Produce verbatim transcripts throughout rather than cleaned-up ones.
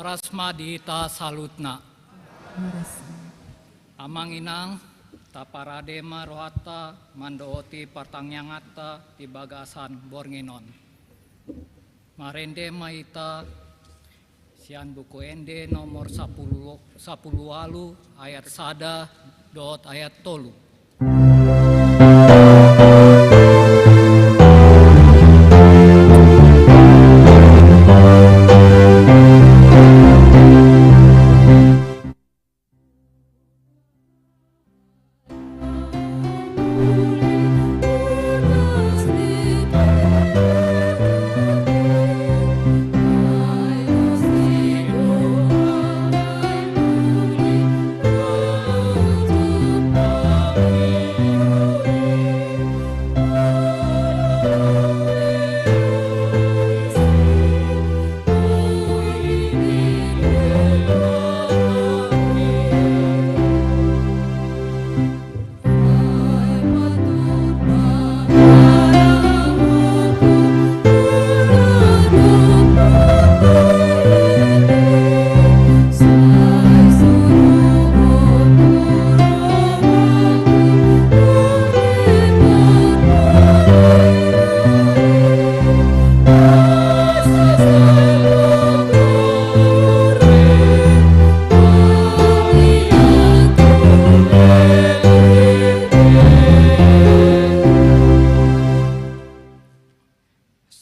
Horas ma di hita saluhutna. Horas. Amang inang, taparade ma rohanta mandohoti partangianganta di bagasan borngin on. Marende ma hita sian Buku Ende nomor sapuluh, sapuluh ualu, ayat sada dohot ayat tolu.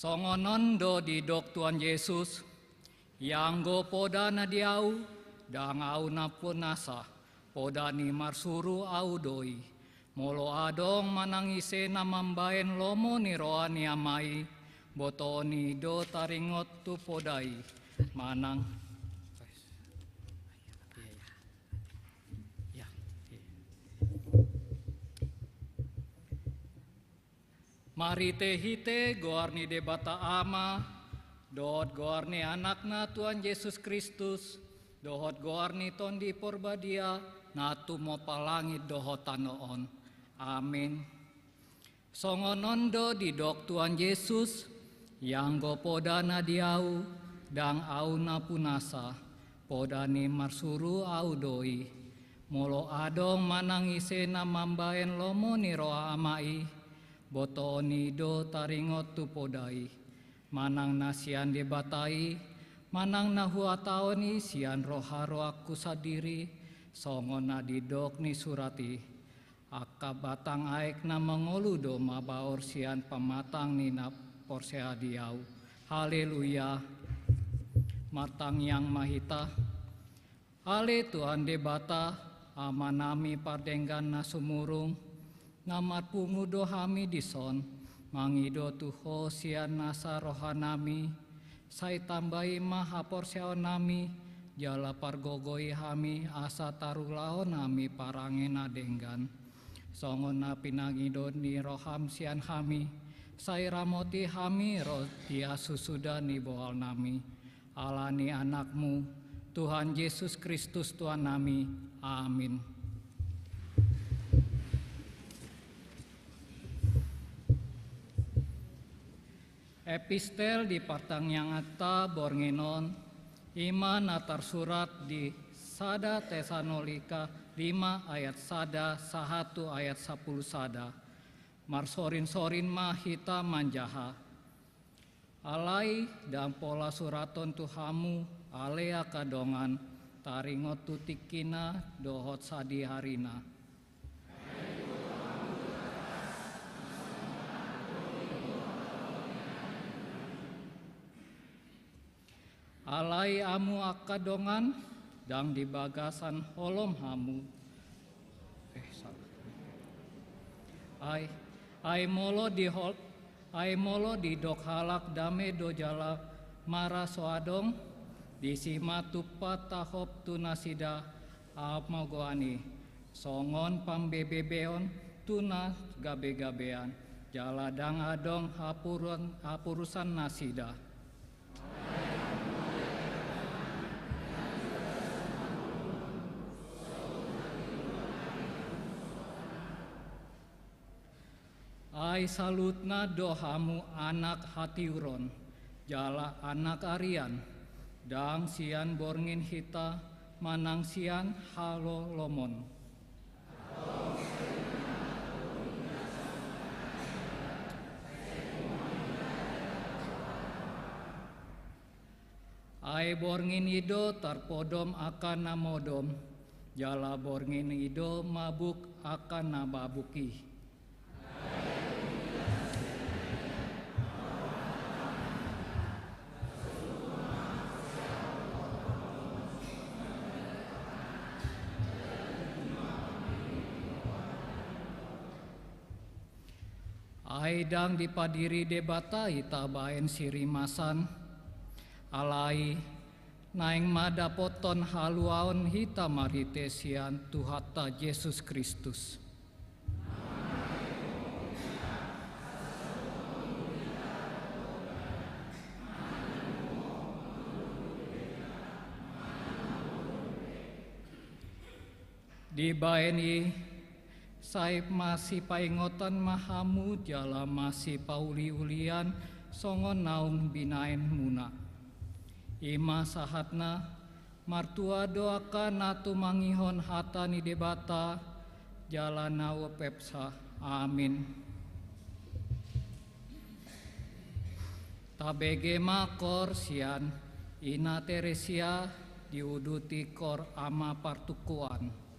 Songon on do didok Tuhan Jesus, Ianggo poda na di ahu, ndang ahu na punasa, poda ni marsuru ahu do i. Molo adong manang ise na mambahen lomo ni roha ni Ama i, botoon i do taringot tu poda i. Manang Marhitehite goar ni Debata Ama, dohot goar ni Anakna Tuhan Jesus Kristus, dohot goar ni Tondi Porbadia, na tumompa langit dohot tano on. Amin. Songon on do didok Tuhan Jesus, ianggo poda na di ahu, ndang ahu na punasa, poda ni marsuru ahu do i. Molo adong manang ise na mambahen lomo ni roha Ama i, botoon i do taringot tu poda i. Manang na sian Debata i, manang na huhatahon i sian roharohangku sandiri, songon na didok ni surat i. Angka batang aek na mangolu do mabaor sian pamatang ni na porsea di ahu. Haleluya. Martangiang ma hita. Ale Tuhan Debata, Amanami pardenggan na sumurung, na marpungu do hami dison, mangido tu Ho sian nasa rohanami, sai tambai ma haporseaonnami, jala pargogoi hami asa tarulahon hami parange na denggan. Songon na pinangido ni roham sian hami, sai ramoti hami ro di hasusuda ni bohalnami. Ala ni Anakmu, Tuhan Jesus Kristus Tuhannami. Amin. Epistel di partangianganta borngin on, i ma na tarsurat di sada Tesalonika lima ayat sada sahat tu ayat sampulu sada. Marsorinsorin ma hita manjaha. Alai ndang pola surathon tu hamu, ale angka dongan, taringot tu tingkina dohot sadiharina. Alai hamu angka dongan, ndang di bagasan holom hamu. Eh, salah. Ai, ai molo di hol-, ai molo didok halak dame do jala mara so adong, disi ma tumpak tahop tu nasida hamogoan i. Songon pambebebeon tu na gabegabean, jala ndang adong hapuruan-, hapurusan nasida. Ai saluhutna do hamu anak hatiuron, jala anak arian, ndang sian borngin hita manang sian halolomon. Ai borngin i do tarpodom angka na modom, jala borngin i do mabuk angka na mabuk i. Ai ndang dipadiri Debata hita bahen sirimasan, alai naeng ma dapothon haluaon hita marhite sian Tuhanta Jesus Kristus. Dibahen i, sai masipaingotan ma hamu jala masipauliulian songon naung binahenmuna. I ma sahatna, martua do angka na tumangihon hata ni Debata, jala na umpeopsa. Amin. Tabege ma koor sian Ina Teresia, diuduti koor Ama Partukoan.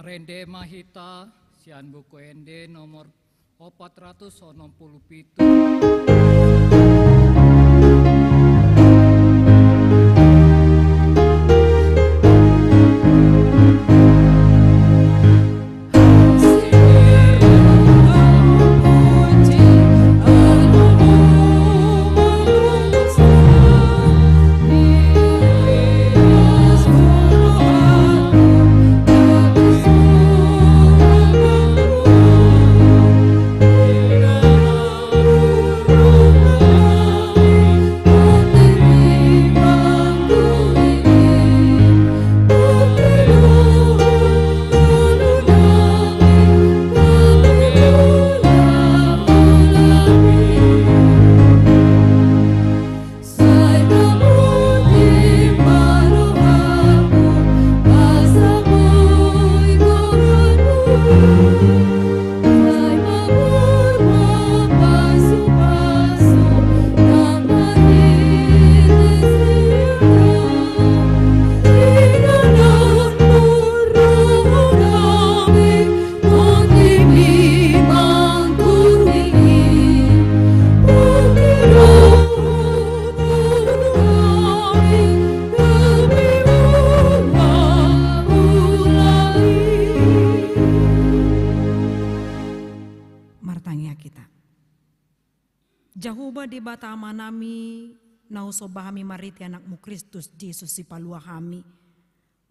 Marende ma hita sian Buku Ende nomor opat ratus onom pulu pitu. Martangiang hita. Jahowa Debata Amanami, na husomba hami marhite Anakmu Kristus Jesus Sipalua hami.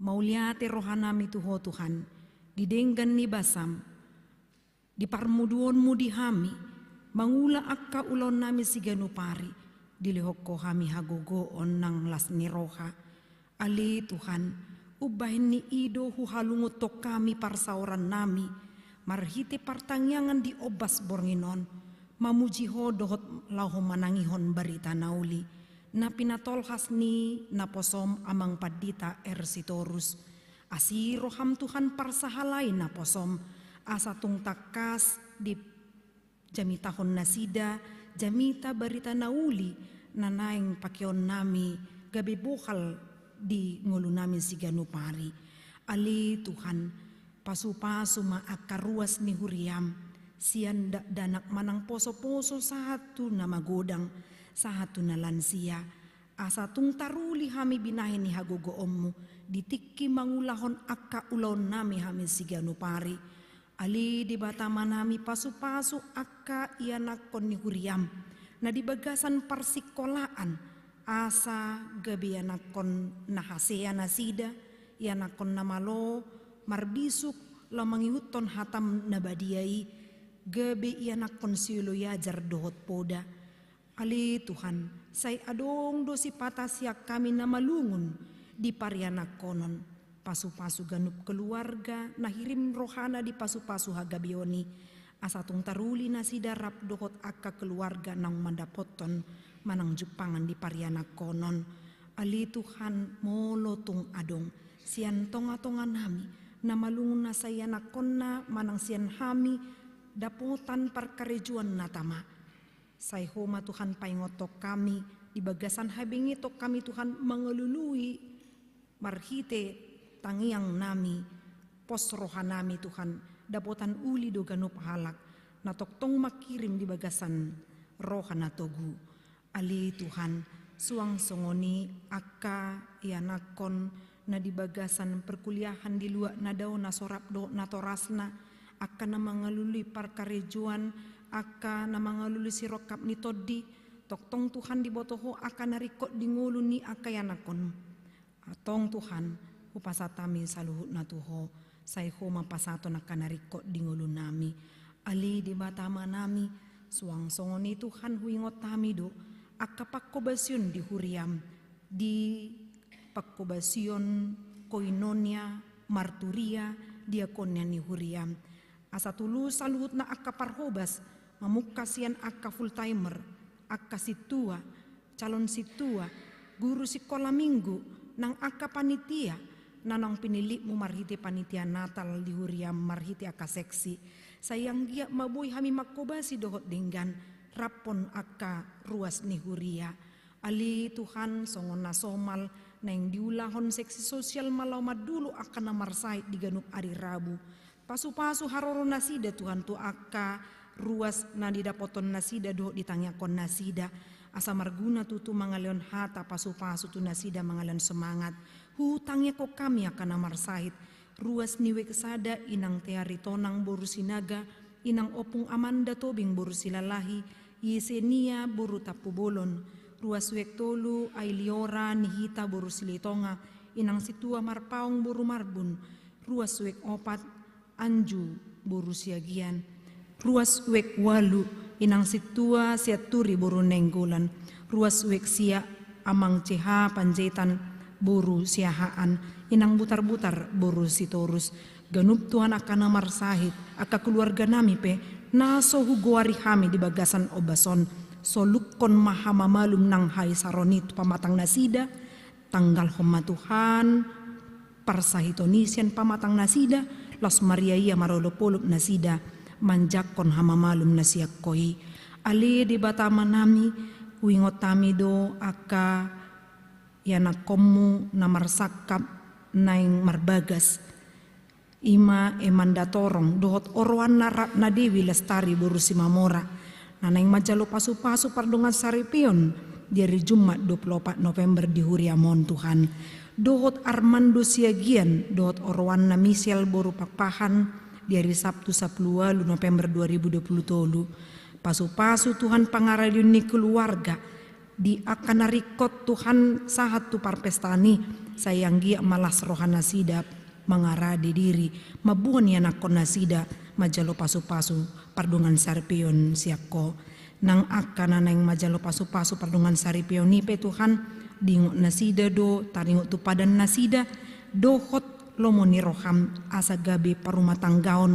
Mauliate rohanami tu Ho Tuhan, di denggan ni basam, di parmuduonmu di hami, mangula angka ulaonnami siganup ari, dilehon Ho hami hagogoon nang las ni roha. Ale Tuhan, umbahen ni i do huhalungunhon hami parsaorannami, marhite partangiangan di ombas borngin on, mamuji Ho dohot laho manangihon barita na uli, na pinatolhas ni naposom Amang Pandita R. Sitorus. Asi roham Tuhan parsahalai naposom, asa tung tangkas dijamitahon nasida, jamita barita na uli, na naeng pakeonnami, gabe bohal di ngolunami siganup ari. Ale Tuhan, pasupasu ma angka ruas ni huriam, sian dakdanak manang posoposo sahat tu na magodang, sahat tu na lansia, asa tung taruli hami binahen ni hagogoonmu, di tingki mangulahon angka ulaonnami hami siganup ari. Ale Debata Amanami, pasupasu angka ianakkon ni huriam, na di bagasan parsingkolaan, asa gabe ianakkon na hasea nasida, ianakkon na malo marbisuk, laho mangihuthon hatam na badia i, gabe ianakkon sioloi ajar dohot poda. Ale Tuhan, sai adong do sipata sian hami na malungun di parianakkonon. Pasupasu ganup keluarga, na hirim rohana dipasupasu hagabeon i. Asa tung taruli nasida rap dohot angka keluarga naung mandapothon manang jumpangan di parianakkonon. Ale Tuhan, molo tung adong sian tongatonganami, na malungun nasa ianakkonna manang sian hami dapotan parkarejoan na tama. Sai Ho ma Tuhan paingothon hami, di bagasan habengeton hami Tuhan mangalului marhite tangiangnami, pos rohanami Tuhan, dapotan uli do ganup halak, na tongtong mangkirim di bagasan roha na togu. Ale Tuhan, suang songon i angka ianakkon na di bagasan perkuliahan di luat na dao na so rap dohot natorasna, angka na mangalului parkarejoan, angka na mangalului sirongkap ni tondi, tongtong Tuhan diboto Ho angka na ringkot di ngolu ni angka ianakkon. Antong Tuhan, hupasahat hami saluhutna tu Ho, sai Ho ma pasahathon angka na ringkot di ngolunami. Ale Debata Amanami, suang songon i Tuhan huingot hami do, angka pangkobasion di huriam, di pangkobasion koinonia, marturia, diakonia ni huriam. Asa tulus saluhutna angka parhobas, mamungka sian angka full timer, angka sintua, calon sintua, guru sikola minggu, nang angka panitia, na naung pinillitmu marhite panitia Natal di huriam marhite angka seksi. Sai anggiat ma boi hami mangkobasi dohot denggan, raphon angka ruas ni huria. Ale Tuhan, songon na somal, Naeng diulahon seksi sosial ma laho mandulu angka na marsahit di ganup ari Rabu. Pasupasu haroro nasida Tuhan tu angka ruas na didapothon nasida dohot ditangiangkon nasida. Asa marguna tutu mangalehon hata pasupasu tu nasida mangalehon semangat. Hutangiangkon hami angka na marsahit. Ruas ni uek sada, inang Teari Tonang boru Sinaga, inang Opung Amanda Tobing boru Silalahi, Yesenia boru Tampubolon. Ruas uek tolu, Ailiora Nihita boru Silitonga, inang Sintua Marpaung boru Marbun. Ruas uek opat, Anju boru Siagian. Ruas uek ualu, inang Sintua Sianturi boru Nainggolan. Ruas uek sia, amang C H Panjaitan boru Siahaan, inang Butarbutar boru Sitorus. Ganup Tuhan angka na marsahit, angka keluarga nami pe, na so hugoari hami di bagasan ombas on, solukkon ma hamamalum nang haisaron i tu pamatang nasida, tanggalhon ma Tuhan parsahiton i sian pamatang nasida, laos mariaia marolopolop nasida manjangkon hamamalum na sian Ho i. Ale Debata Amanami, huingot hami do angka ianakkonmu na marsangkap naeng marbagas. I ma Emanda Torong dohot oroanna Ratna Dewi Lestari boru Simamora, na naeng manjalo pasupasu pardongan saripeon di ari Jumat dua pulu opat November di huriam on Tuhan. Dohot Armando Siagian dohot oroanna Michel boru Pakpahan di ari Sabtu sampulu ualu November dua ribu dua pulu tolu. Pasupasu Tuhan pangaradion ni keluarga, di angka na ringkot Tuhan sahat tu parpestaan i, sai anggiat ma las roha nasida mangarade diri, mamboan ianakkon nasida manjalo pasupasu pardongan saripeon sian Ho. Nang angka na naeng manjalo pasupasu pardongan saripeon i pe Tuhan, diingot nasida do, taringot tu padan nasida, dohot lomo ni roham asa gabe parumatanggaon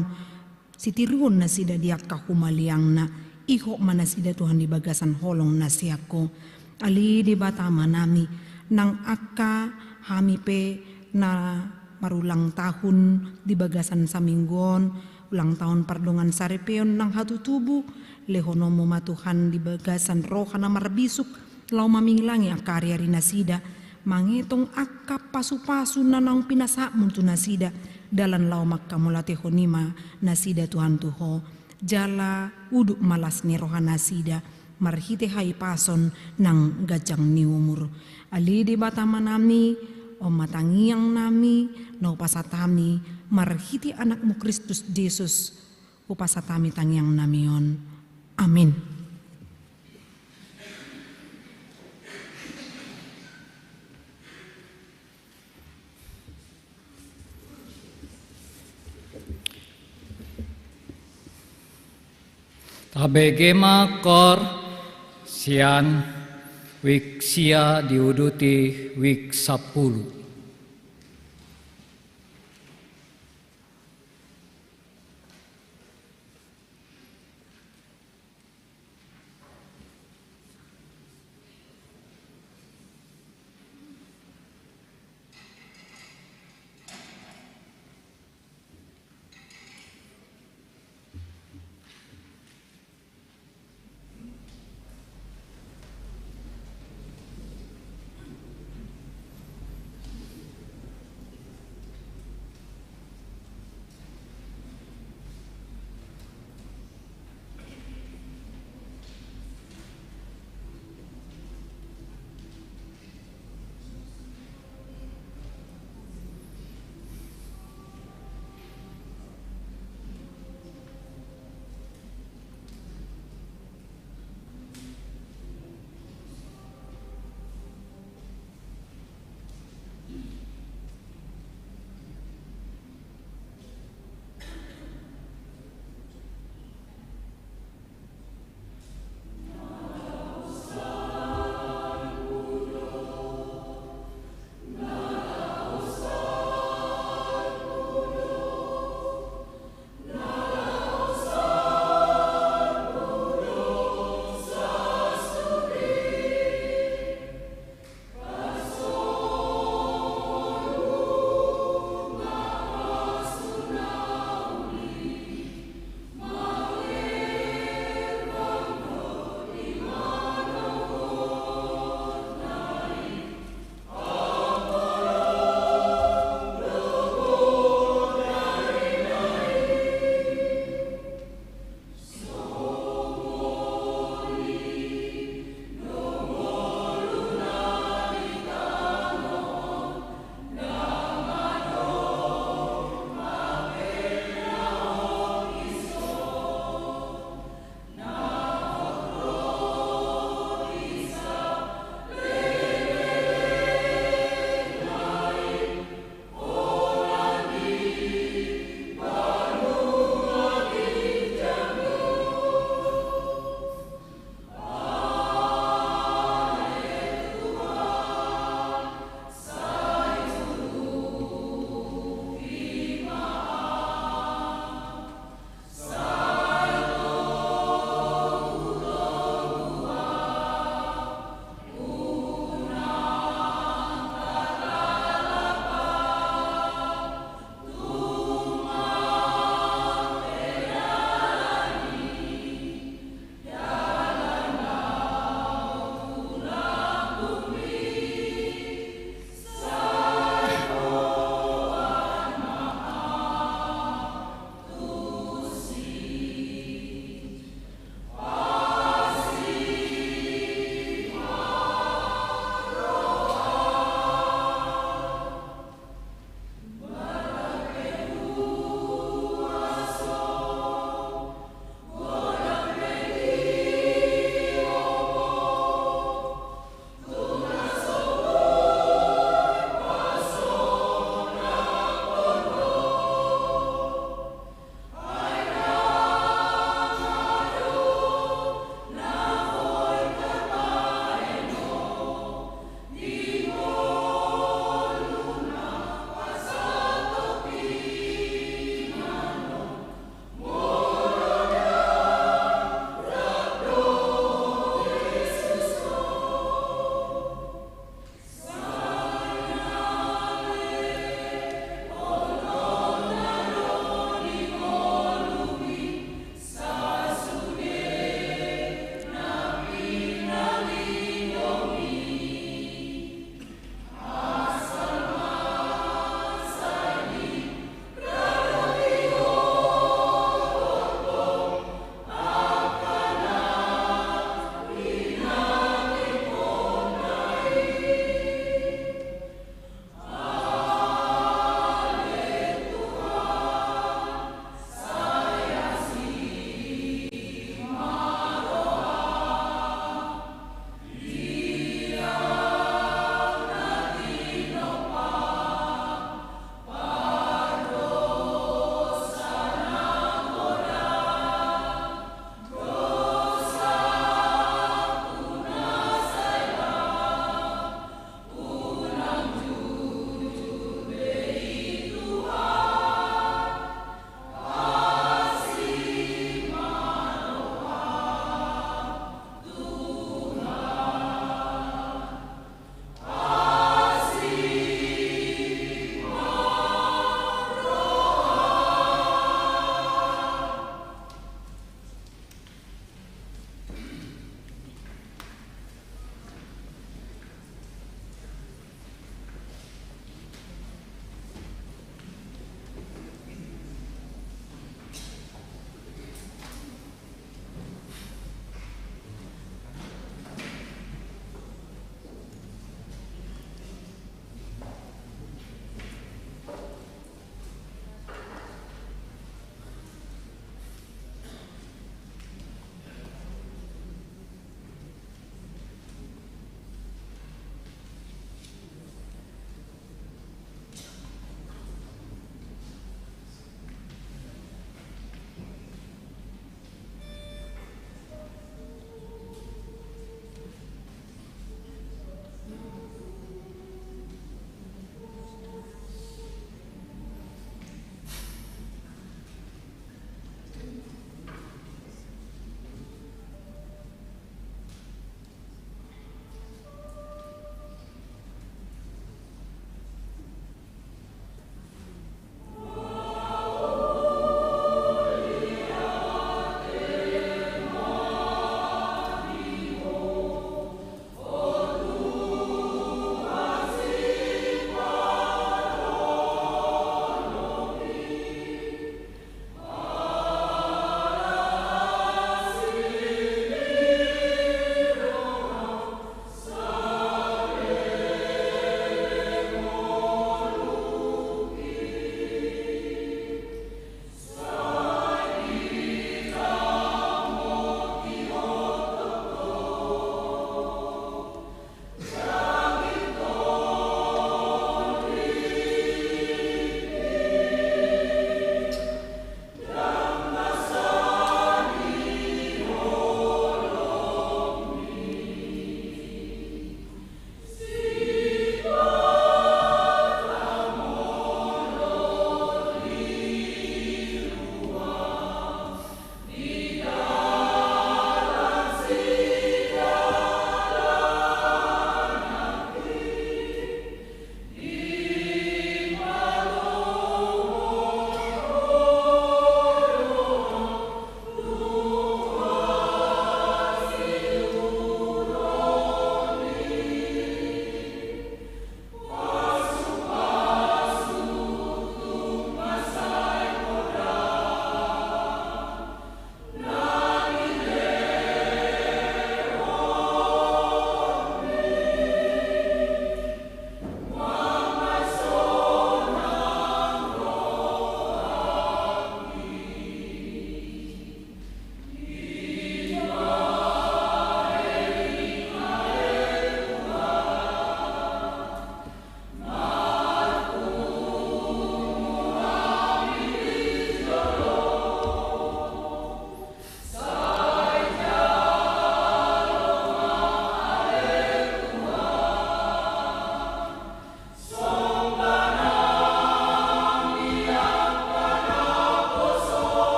sitiruon nasida di angka humaliangna. Ihot ma nasida Tuhan di bagasan holong na sian Ho. Ale Debata Amanami, nang angka hami pe na marulang tahun di bagasan saminggu on, ulang tahun pardongan saripeon nang hatutubu, lehononmu ma Tuhan di bagasan roha na marbisuk, laho mamingilangi angka ariari nasida, mangetong angka pasupasu na naung pinasahatmu tu nasida, dalan laho manghamauliatehon i ma nasida Tuhan tu Ho, jala udut ma las ni roha nasida, marhite hahipason nang ganjang ni umur. Ale Debata Amanami, on ma tangiang nami, na hupasahat hami, marhite Anakmu Kristus Jesus, hupasahat hami tangiang nami on. Amin. Tabege ma kor sian wik sia diuduti wik sampulu.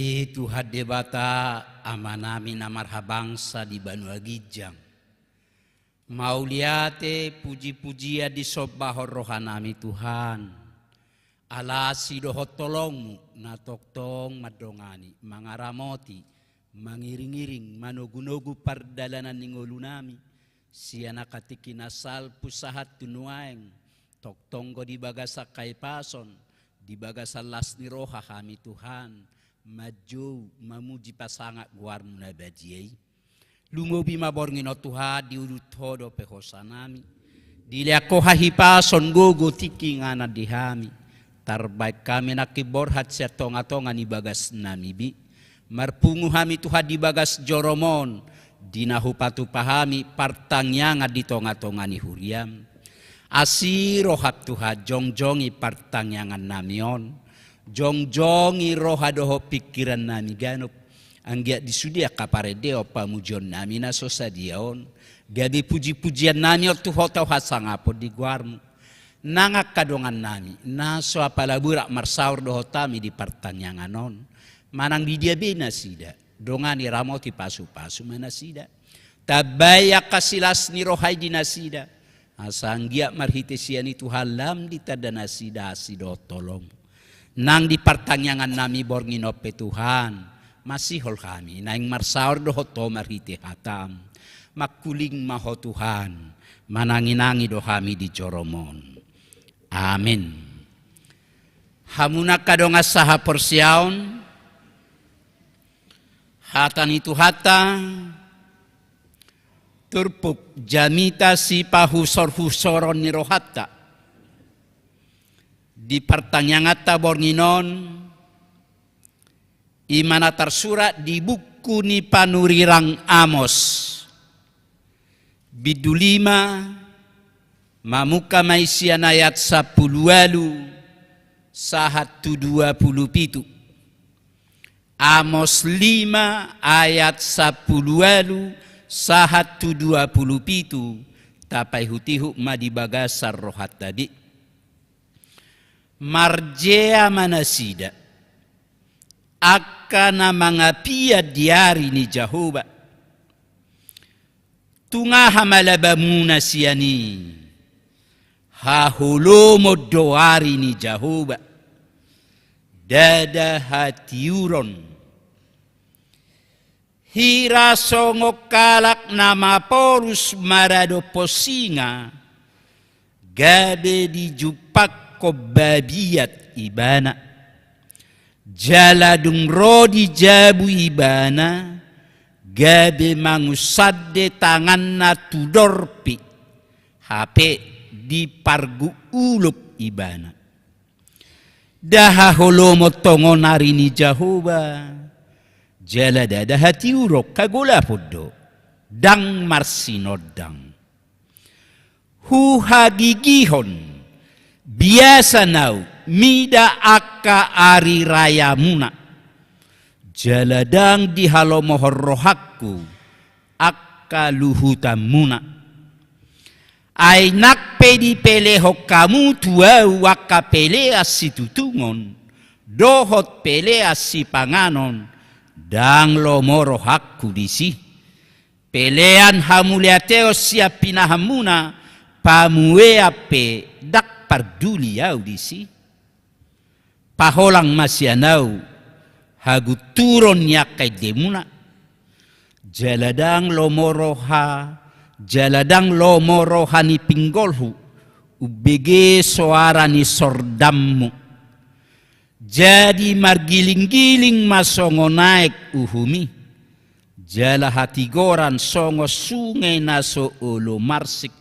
I Tuhan Debata, Amanami na marhabangsa di banua ginjang. Mauliate, puji-pujian disombahon rohanami Tuhan. Ala asi dohot tolongmu, na tongtong mandongani, mangaramoti, mangiring-iring, manogu-nogu pardalanan ni ngolunami, sian angka tingki na salpu sahat tu nuaeng, tongtong do di bagasan hahipason, di bagasan las ni roha hami Tuhan, manjou, mamuji pasangap goarmu na badia i. Lumobi ma borngin on Tuhan, diudut Ho dope hosanami. Dilehon Ho hahipason, gogo, tingki, inganan di hami. Tarbaen hami nangkin borhat sian tonga-tonga ni bagasnami be. Marpungu hami Tuhan di bagas jorom on, di na hupatupa hami partangiangan di tonga-tonga ni huriam. Asi roham Tuhan, jongjongi partangiangannami on. Jongjongi roha dohot pingkirannami ganup. Anggiat di sude angka parendeon pamujionnami na so sadia on, gabe puji-pujiannami on tu Ho tu hasangapon di goarmu. Nang angka dongannami na so apala borat marsaor dohot hami di partangiangan on, manang di dia be nasida, dongani, ramoti, pasu-pasu ma nasida. Tambai angka silas ni roha i di nasida, asa anggiat marhite sian i Tuhan lam ditanda nasida asi dohot holong. Nang di partangiangannami borngin on pe Tuhan, masihol hami naeng marsaor dohot Ho marhite hatam. Mangkuling ma Ho Tuhan, manangi-nangi do hami di jorom on. Amen. Hamu angka dongan sahaporseaon, hata ni Tuhanta turpuk jamita sipahusor-husoron ni rohanta. Di partangianganta borngin on, i ma na tarsurat di buku ni panurirang Amos. Bindu lima, mamungka ma i sian ayat sampulu ualu sahat tu dua pulu pitu. Amos lima ayat sampulu ualu sahat tu dua pulu pitu, tapaihut-ihut ma di bagasan rohanta be. Marjea ma nasida, angka na mangapian di ari ni Jahowa. Tung aha ma labamuna sian i? Haholomon do ari ni Jahowa, ndada hatiuron. Hira songon halak na maporus maradophon singa, gabe dijumpangkon babiat ibana. Jala dung ro di jabu ibana, gabe mangunsande tanganna tu dorpi, hape diparguk ulok ibana. Nda haholomon tongon ari ni Jahowa, jala ndada hatiuron, hagolapon do, ndang marsinondang. Huhagigihon, biasa na mida angka ari rayamuna, jala ndang dihalomohon rohangku angka luhutanmuna. Ai nang pe dipelehon hamu tu ahu angka pelean situtungon dohot pelean sipanganon, ndang lomo rohangku disi. Pelean hamauliateon sian pinahanmuna, pamuean pe ndang parduli ahu disi. Paholang ma sian ahu hagunturon ni angka endemuna. Jala ndang lomo roha, jala ndang lomo roha ni pinggolhu umbege soara ni sordanmu. Jadi margiling-giling ma songon aek uhum i, jala hatigoran songon sunge na so olo marsik.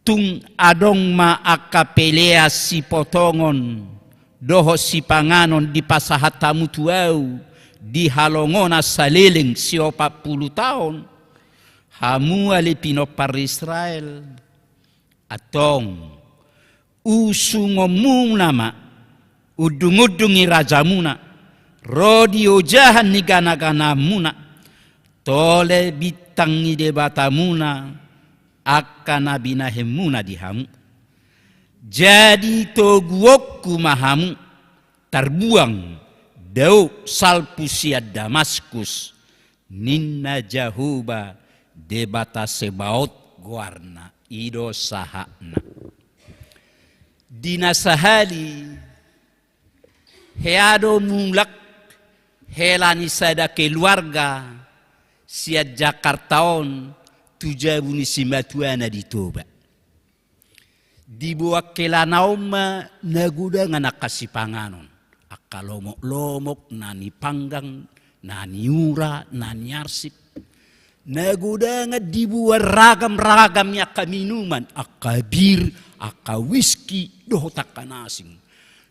Tung adong ma angka pelean sipotongon dohot sipanganon dipasahat hamu tu ahu di halongonan saleleng siopat pulu taon, hamu ale pinompar Israel? Antong, usungonmuna ma undung-undung ni rajamuna, ro di ojahan ni gana-ganamuna, tole bintang ni debatamuna, angka na binahenmuna di hamu. Jadi toguonku ma hamu, tarbuang Dao salpu sian Damaskus, ninna Jahowa Debata Sebaot goarna, i do sahatna. Di na sahali, hea do mulak hela ni sada keluarga sian Jakarta on tu jabu ni simatuana di Toba. Diboan helana on ma na godangan angka sipanganon, angka lomok-lomok, na nipanggang, na niura, na niarsik. Na godangan diboan ragam-ragam ni angka minuman, angka bir, angka wiski, dohot angka na asing.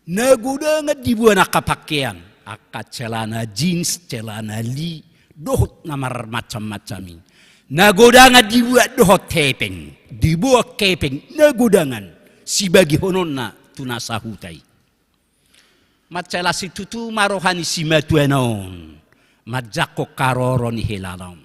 Na godangan diboan angka pakean, angka celana jeans, celana li, dohot na marmacam-macam i. Na godangan diboan dohot hepeng, diboan hepeng, na godangan sibagihononna tu na sahuta i. Mansai las situtu ma roha ni simatuana on manjangkon haroro ni helana on.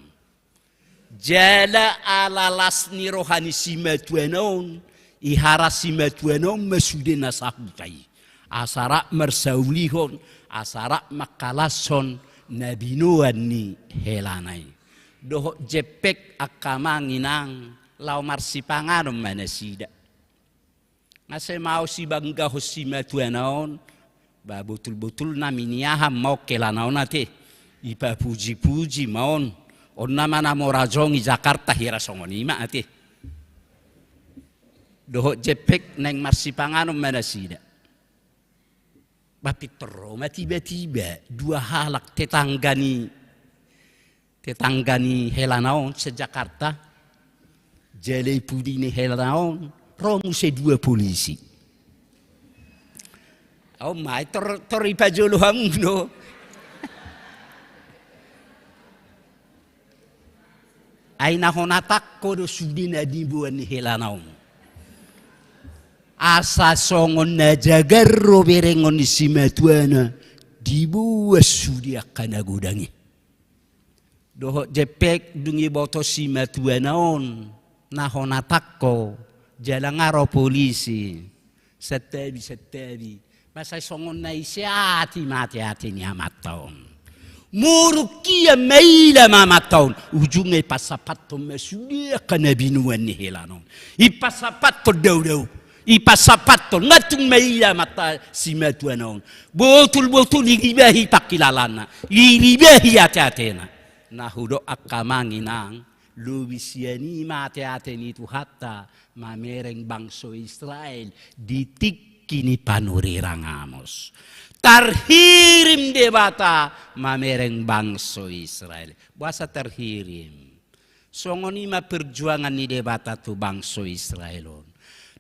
Jala ala las ni roha ni simatuana on, ihara simatuana on ma sude na sahuta i, asa rap marsaulihon, asa rap mangkalashon na binoan ni helana i. Dohot jempek angka amang inang, laho marsipanganon ma nasida. Nga sai maos ibanggahon simatuana on, ba botul-botul na miniahan ma on helana on ate. Ipapuji-puji ma on. On nama na mora jongi Jakarta hira songon i ma ate. Dohot jempek naeng marsipanganon ma nasida. Ba pintor ro ma tiba-tiba dua halak tetangga ni, tetangga ni helana on se-Jakarta. Jala i pudi ni helana on, ro muse dua polisi. Au ma i tor, tor ipajolo hamu do. Ai na hona tangko do sude na diboan ni helana on. Asa songon na jagar do berengon ni simatuana, diboan sude angka na godang i. Dohot jempek dung iboto simatuana on na hona tangko, jala nga ro polisi. Santabi, santabi. Ba sai songon na ise ate ma ate-ate ni amanta on. Muruk ia maila ma amanta on. Ujungna ipasapathon ma sude angka na binoan ni helana on. Ipasapathon dao-dao. Ipasapathon, nga tung maila amanta simatuana on. Botul-botul iribahi pangkilalaanna. Iribahi ate-atena. Na hudok angka amang inang, lobi sian i ma ate-ate ni Tuhanta mamereng bangso Israel di tingki ni panurirang Amos. Tarhirim Debata mamereng bangso Israel. Boasa tarhirim? Songon i ma perjuangan ni Debata tu bangso Israel on.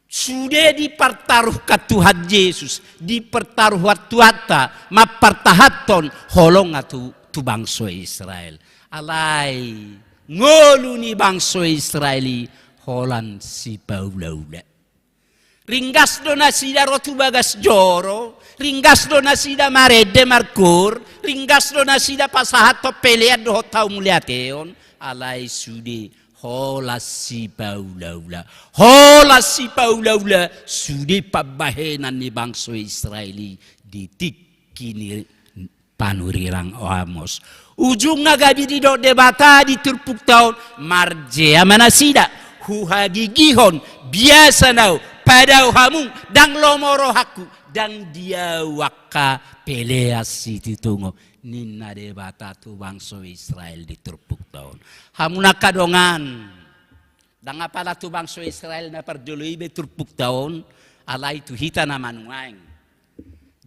Sude dipartaruhkan Tuhan Jesus, dipartaruhkan Tuhanta mampartahanhon holongna tu, tu bangso Israel. Alai ngolu ni bangso Israel i holan sipaula-ula. Ringgas do nasida ro tu bagas joro, ringgas do nasida marende markoor, ringgas do nasida pasahathon pelean dohot hamuliateon, alai sude holan sipaula-ula. Holan sipaula-ula sude pambahenan ni bangso Israel i di tingki ni panurirang Amos. Ujungna gabe didok Debata di turpukta on, marjea ma nasida, huhagigihon, biasa na au, padao hamu, ndang lomo rohangku, ndang di au angka pelean sititongon, ninna Debata tu bangso Israel di turpukta on. Hamu na angka dongan, ndang apala tu bangso Israel na parjolo i be turpukta on, alai tu hita na manuaeng.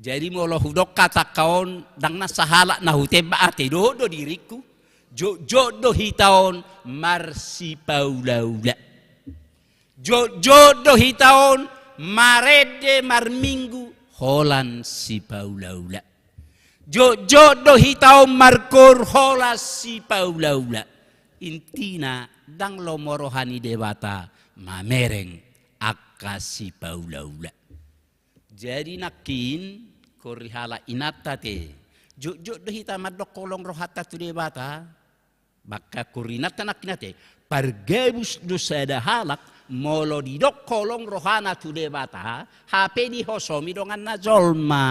Jadi molo hudok hata angka on, ndang na sahalak na hutembak ate, dohot do diringku. Jotjot do hita on marsipaula-ula. Jotjot do hita on marende marminggu holan sipaula-ula. Jotjot do hita on markoor holan sipaula-ula. Intina ndang lomo roha ni Debata mamereng angka sipaula-ula. Jadi nangkin, kori halak inanta te, jotjot do hita mandok holong rohanta tu Debata. Maka kori inanta nangkin ate, pargabus do sada halak molo didok holong rohana tu Debata, hape dihosomi donganna jolma.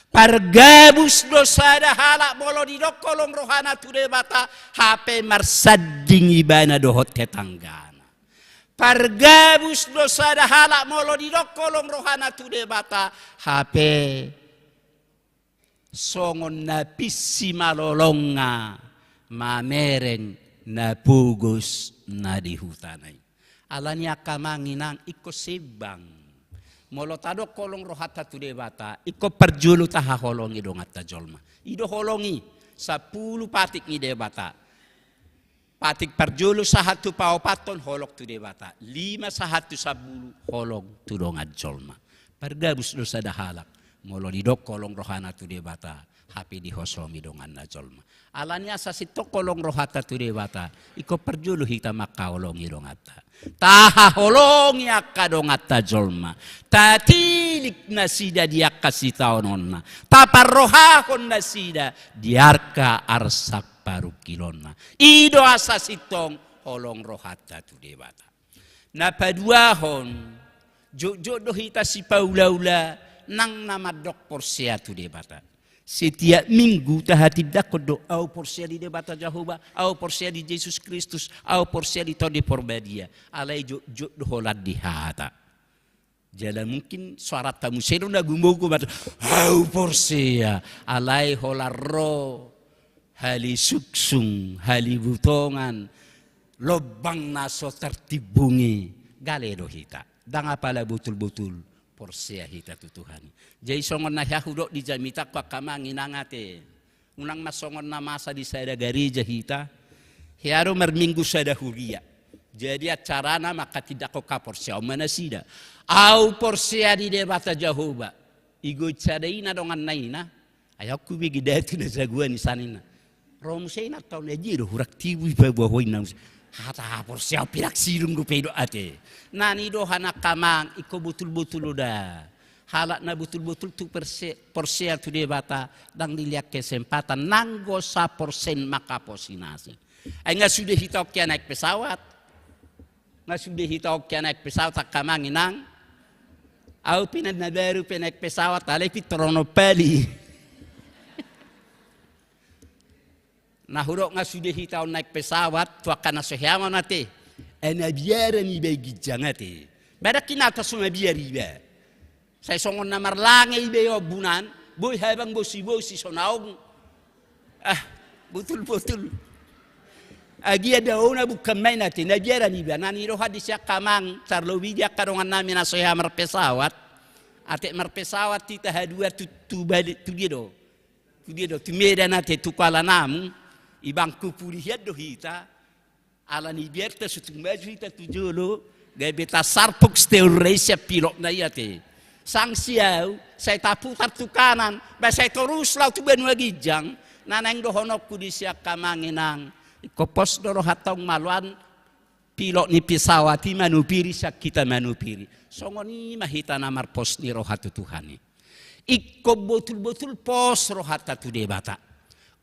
Pargabus do sada halak molo didok holong rohana tu Debata, hape marsanding ibana dohot tetanggana. Pargabus do sada halak molo didok holong rohana tu Debata, hape songon na pin simalolongna mamereng na pogos na di hutana i. Alani angka amang inang, ingkon seimbang. Molo tadok holong rohanta tu Debata, ingkon parjolo tahaholongi donganta jolma. I do holong i, sampulu patik ni Debata. Patik parjolo sahat tu paopathon holong tu Debata. Lima sahat tu sampulu holong tu dongan jolma. Pargabus do sada halak. Molo didok holong rohana tu Debata, hape dihosomi donganna jolma. Alani asa sintong holong rohanta tu Debata, ingkon parjolo hita mangkaholongi donganta. Tahaholongi angka donganta jolma. Tatilik nasida di angka sitaononna. Taparrohahon nasida di angka arsak parungkilonna. I do asa sintong holong rohanta tu Debata. Na paduahon, jotjot do hita sipaulaula nang na mandok porsea tu Debata. Setiap minggu tahatindangkon do, au porsea di Debata Jahowa, au porsea di Jesus Kristus, au porsea di Tondi Porbadia. Alai jotjot do holan di hata. Jala mungkin soaranta muse do na gumogo ma, au porsea, alai holan ro halisungsung, halibutongan, lombang na so tartimbungi, gale do hita. Ndang apala botul-botul porsea hita tu Tuhan i. Jadi songon na hea hudok di jamitangku angka amang inang ate. Unang ma songon na masa di sada gareja hita. Hea do marminggu sada huria. Jadi acarana manghatindanghon haporseaon ma nasida. Au porsea di Debata Jahowa. Igoit sada ina donganna ina. Ai au hubege datu na jagoan i sana ina. Ro muse ina taon na dia do hurang tibu i paboa ho ina muse. Hata haporseaon pinang sidung dope i do ate. Na nidohan angka amang, ingkon botul-botul do da. Halak na botul-botul tu perse-, porsea tu Debata, ndang dilean kesempatan, nanggo saporsen manghaposi na asing. Ai nga sude hita on hea naek pesawat. Nga sude hita on hea naek pesawat angka amang inang. Au pe na baru pe naek pesawat, alai pintor onom pali. Na hudok nga sude hita on naek pesawat, tu angka na so hea ma on ate. Ai na biaran iba i ginjang ate. Badan kinata so mabiar iba. Sai songon na marlange iba i ombunan, boi habang bosi-bosi so naung. Ah, botul-botul. Agia daona bukan main ate, na biaran iba, na nidohan disi angka amang, tarlobi di angka dongannami na so hea marpesawat. Ate marpesawat hita hadua tu, tu balik, tu dia do. Tu dia do, tu Medan ate tu Kuala Namu, ibang kupuli hian do hita, alani biarta so tung maju hita tu jolo, gabe tasarpuk steur rai sian pilotna i ate. Sanksi au, sai taputar tu kanan, ba sai torus laho tu banua ginjang, na naeng dohononku disi angka amang inang, ingkon pos do rohanta maloan, pilot ni pesawat i manupiri sian hita manupiri. Songon i ma hita na marpos ni roha tu Tuhan i. Ingkon botul-botul pos rohanta tu Debata.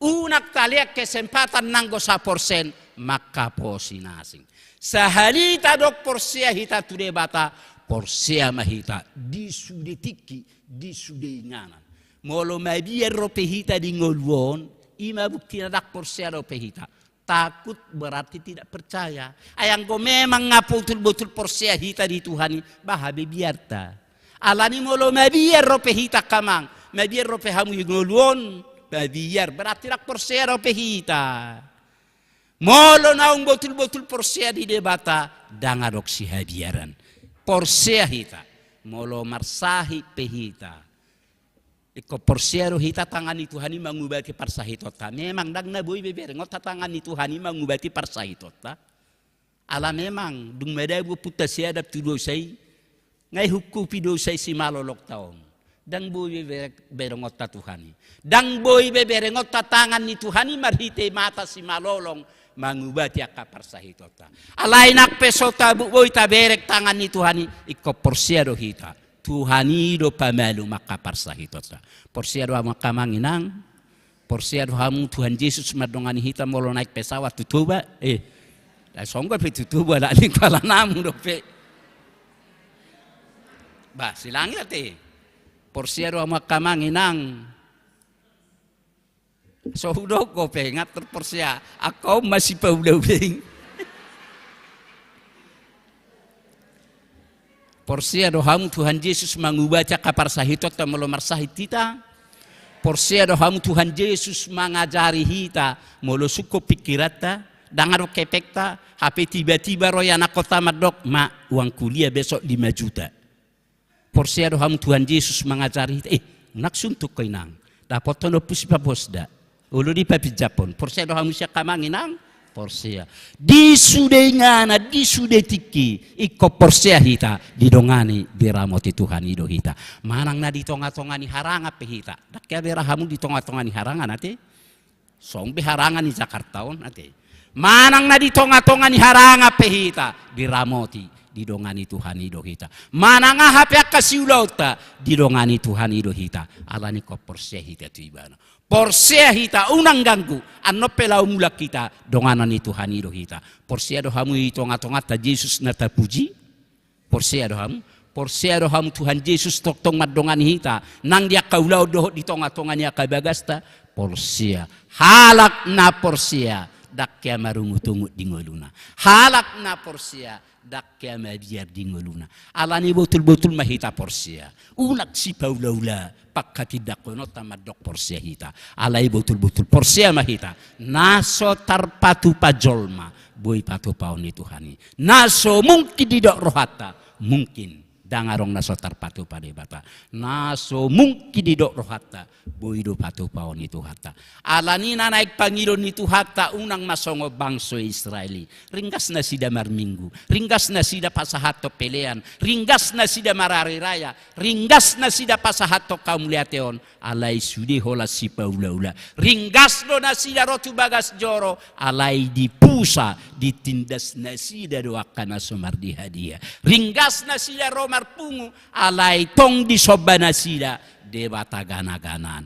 Unang talean kesempatan nanggo saporsen manghaposi na asing. Sahali tadok porsea hita tu Debata, porsea ma hita di sude tingki, di sude inganan. Molo mabiar dope hita di ngolu on, i ma buktina ndang porsea dope hita. Takut berarti tidak percaya. Ai anggo memang nga botul-botul porsea hita di Tuhan i, baha be biarta. Alani molo mabiar dope hita angka amang, mabiar dope hamu di ngolu on, mabiar, berarti ndang porsea dope hita. Molo naung botul-botul porsea di Debata, ndang adong sihabiaran. Porsea hita, molo marsahit pe hita. Ingkon porsea do hita tangan ni Tuhan i mangubati parsahitonta. Memang ndang na boi be berengonta tangan ni Tuhan i mangubati parsahitonta. Ala memang, dung madabu ompunta si Adam tu dosa i, nga ihungkupi dosa i simalolongta on. Ndang boi be bere-, berengonta Tuhan i. Ndang boi be berengonta tangan ni Tuhan i marhite mata simalolong mangubati angka parsahitonta. Alai nang pe so tabo boi tabereng tangan ni Tuhan i, ingkon porsea do hita. Tuhan i do pamalum angka parsahitonta. Porsea do hamu angka amang inang. Porsea do hamu Tuhan Jesus mandongani hita molo naek pesawat tu Toba. Eh, na songgop pe tu Toba, alani Kuala Namu dope. Bah, silangi ate. Porsea do hamu angka amang inang. So hudok ho pe, nga tor porsea. Angka on ma sipaulaula i. Porsea do hamu Tuhan Jesus mangubati angka parsahitonta molo marsahit hita? Porsea do hamu Tuhan Jesus mangajari hita molo sungkun pingkiranta, ndang adong hepengta, hape tiba-tiba ro ianakhonta mandok, "Ma, uang kuliah besok lima juta." Porsea do hamu Tuhan Jesus mangajari hita, "Eh, unang suntuk ho inang, dapothon ompu sipaposda, olo dipapinjamhon." Porsea do hamu sian amang inang? Porsea. Di sude inganan, di sude tingki, ingkon porsea hita, didongani, diramoti Tuhan i do hita. Manang na di tonga-tonga ni harangan pe hita. Ndang hea boi ra hamu di tonga-tonga ni harangan, ate? Songon be harangan ni Jakarta on, ate. Manang na di tonga-tonga ni harangan pe hita, diramoti, didongani Tuhan i do hita. Manang aha pe angka siulaonta, didongani Tuhan i do hita. Alani ingkon porsea hita tu Ibana. Porsea hita, unang ganggu. Annon pe laho mulak hita, donganan ni Tuhan i do hita. Porsea do hamu i tonga-tonganta Jesus na tapuji? Porsea do hamu? Porsea do hamu Tuhan Jesus tongtong mandongani hita nang di angka ulaon dohot di tonga-tonga ni angka bagasta? Porsea. Halak na porsea, ndang hea marungut-ungut di ngoluna. Halak na porsea, ndang hea mabiar di ngoluna. Alani botul-botul ma hita porsea. Unang sipaulaula pangkatindangkononta mandok porsea hita. Alai botul-botul porsea ma hita. Na so tarpatupa jolma, boi patupaon ni Tuhan i. Na so mungkin didok rohanta, mungkin. Ndang adong na so tarpatupa Debata. Na so mungkin didok rohanta, boi do patupaon ni Tuhanta. Alani na naeng pangidoon ni Tuhanta, unang ma songon bangso Israel i. Ringgas nasida marminggu, ringgas nasida pasahathon pelean, ringgas nasida marari raya, ringgas nasida pasahathon hamauliateon, alai sude holan sipaulaula. Ringgas do nasida ro tu bagas joro, alai dipusa, ditindas nasida do angka na so mardiha-diha. Ringgas nasida ro marpungu, alai tong disomba nasida debata gana-ganaan.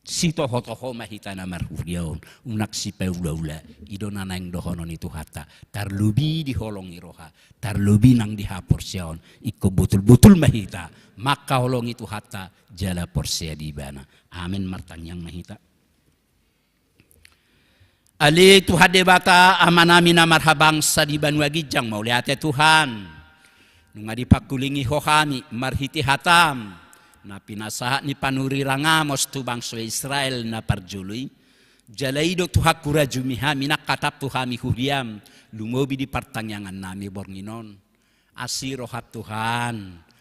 Sitoho-toho ma hita na marhuria on, unang sipaulaula. I do na naeng dohonon ni Tuhanta, tarlobi di holong ni roha, tarlobi nang di haporseaon. Ingkon botul-botul ma hita mangkaholongi Tuhanta jala porsea di Ibana. Amen. Martangiang ma hita. Ale Tuhan Debata, Amanami na marhabangsa di banua ginjang, mauliate Tuhan. Nunga dipangkulingi Ho hami marhite hataM na pinasahat ni panurirang Amos tu bangso Israel na parjolo i. Jala i do Tuhan hurajumi hami nang hatAM tu hami huriaM, lumobi di partangiangannami borngin on. Asi rohaM Tuhan,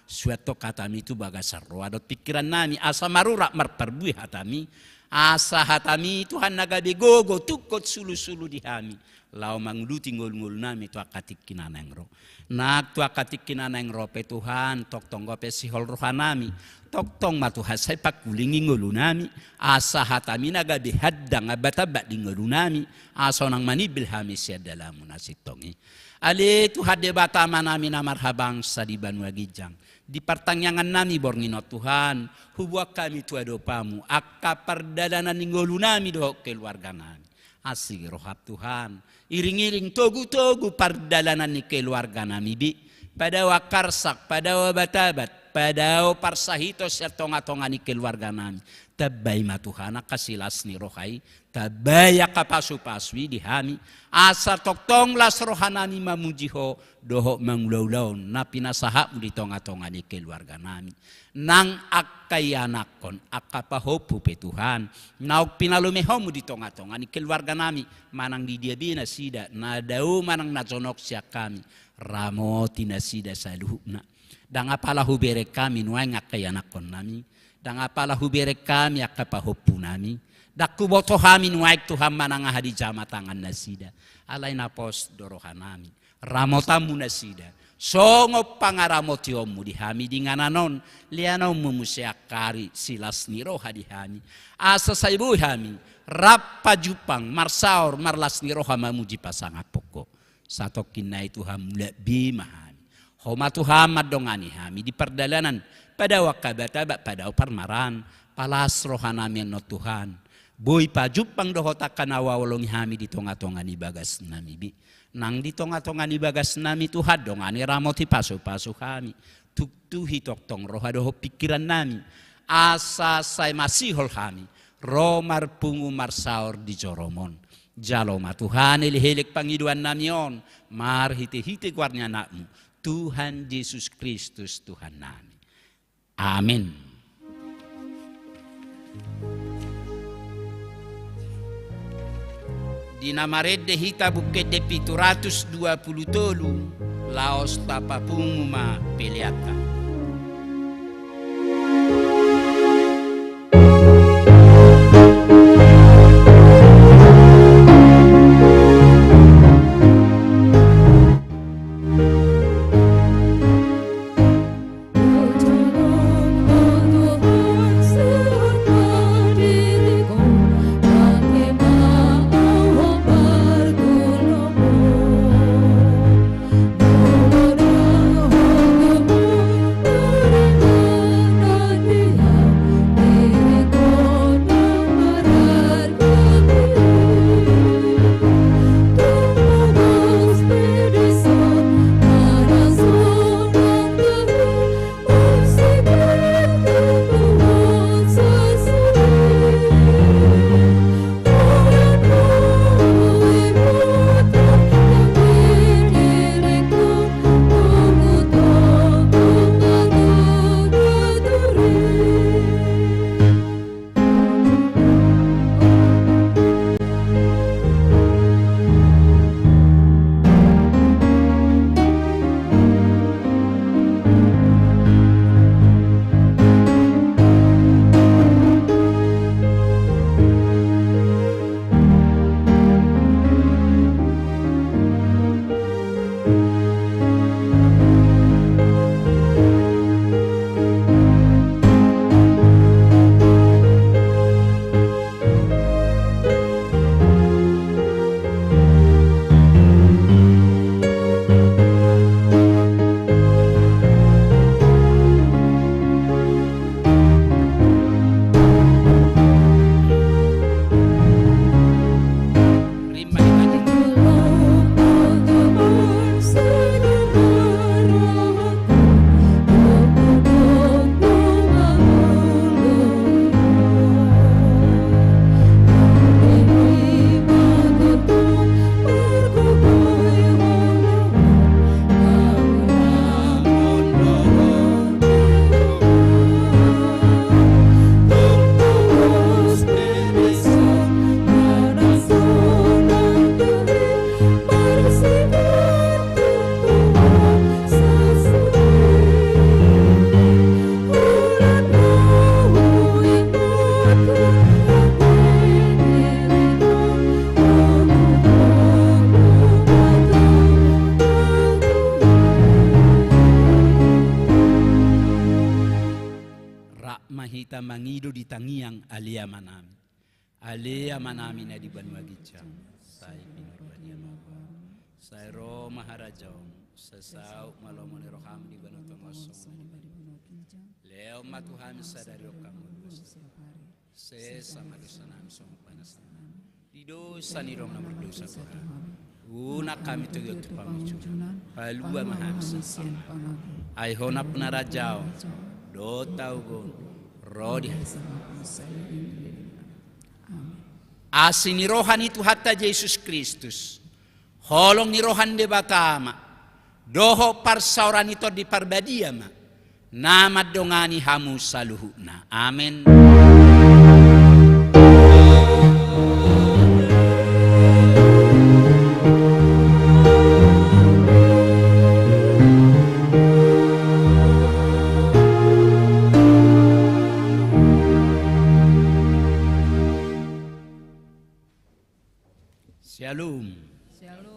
suanhon hataMi tu bagasan roha dohot pingkirannami, asa marurat marparbue hataMi, asa hataMi Tuhan na gabe gogo, tungkot, sulu-sulu di hami, laho manguduti ngolu-ngolunami tu angka tingki na naeng ro. Nang tu angka tingki na naeng ro pe Tuhan, tongtong dope sihol rohanami, tongtong ma Tuhan sai pangkulingi ngolunami, asa hataMi na gabe handang ambat-ambat di ngolunami, asa unang manimbil hami sian dalanMu na sintong i. Ale Tuhan Debata Amanami na marhabangsa di banua ginjang, di partangiangannami borngin on Tuhan, huboan hami tu adopanMu angka pardalanan ni ngolunami dohot keluarganami. Asi rohaM Tuhan, iring-iring, togu-togu pardalanan ni keluarganami be. Padao angka arsak, padao abat-abat, padao parsahiton sian tonga-tonga ni keluarganami. Tambai ma Tuhan angka silas ni roha i, tambai angka pasu-pasu i di hami, asa tongtong las rohanami mamuji Ho dohot mangula-ulaon na pinasahatMu di tonga-tonga ni keluarganami. Nang angka ianakhon, angka pahompu pe Tuhan, naung pinalomeHoMu di tonga-tonga ni keluarganami, manang di dia be nasida, na dao manang na jonok sian hami, ramoti nasida saluhutna. Ndang apala hubereng hami nuaeng angka ianakhonnami, ndang apala hubereng hami angka pahompunami, ndang huboto hami nuaeng Tuhan manang aha dijama tangannasida, alai na pos do rohanami, ramotanMu nasida, songon pangaramotionMu di hami di inganan on, leanonMu muse angka ari silas ni roha di hami, asa sai boi hami rap pajumpang, marsaor, marlas ni roha mamuji pasangaphon Ho. Satongkin nai Tuhan, mulak be ma hami. Ho ma Tuhan mandongani hami di pardalanan, padao angka abat-abat, padao parmaraan, palas rohanami annon Tuhan. Boi pajumpang dohot angka na huhaholongi hami di tonga-tonga ni bagasnami be. Nang di tonga-tonga ni bagasnami Tuhan, dongani, ramoti, pasu-pasu hami. Tuktuhi tongtong roha dohot pingkirannami, asa sai masihol hami ro marpungu marsaor di joroMon. Jalo ma Tuhan elekelek pangidoannami on, marhitehite goar ni AnakMu, Tuhan Jesus Kristus Tuhannami. Amen. Di na marende hita buku ende pitu ratus dua pulu tolu, laos tapapungu ma peleanta. Rap ma hita mangido di tangiang Ale Amanami. Ale Amanami na di banua ginjang, sai pinarbadia ma goarMu. Sai ro ma harajaonMu, sai saut ma lomo ni rohaM di banua tonga on songon na di banua ginjang. Lehon ma tu hami sadari on hangoluan siapari. Sesa ma dosanami songon panesanami di dosa ni dongan na mardosa tu hami. Unang hami togihon tu pangunjunan. Palua ma hami sian pangago. Ai Ho nampuna harajaon dohot hagogoon ro di hami. Asi ni roha ni Tuhanta Jesus Kristus, holong ni roha ni Debata Ama, dohot parsaoran ni Tondi Parbadia ma na mandongani hamu saluhutna. Amen. Syalom. Syalom.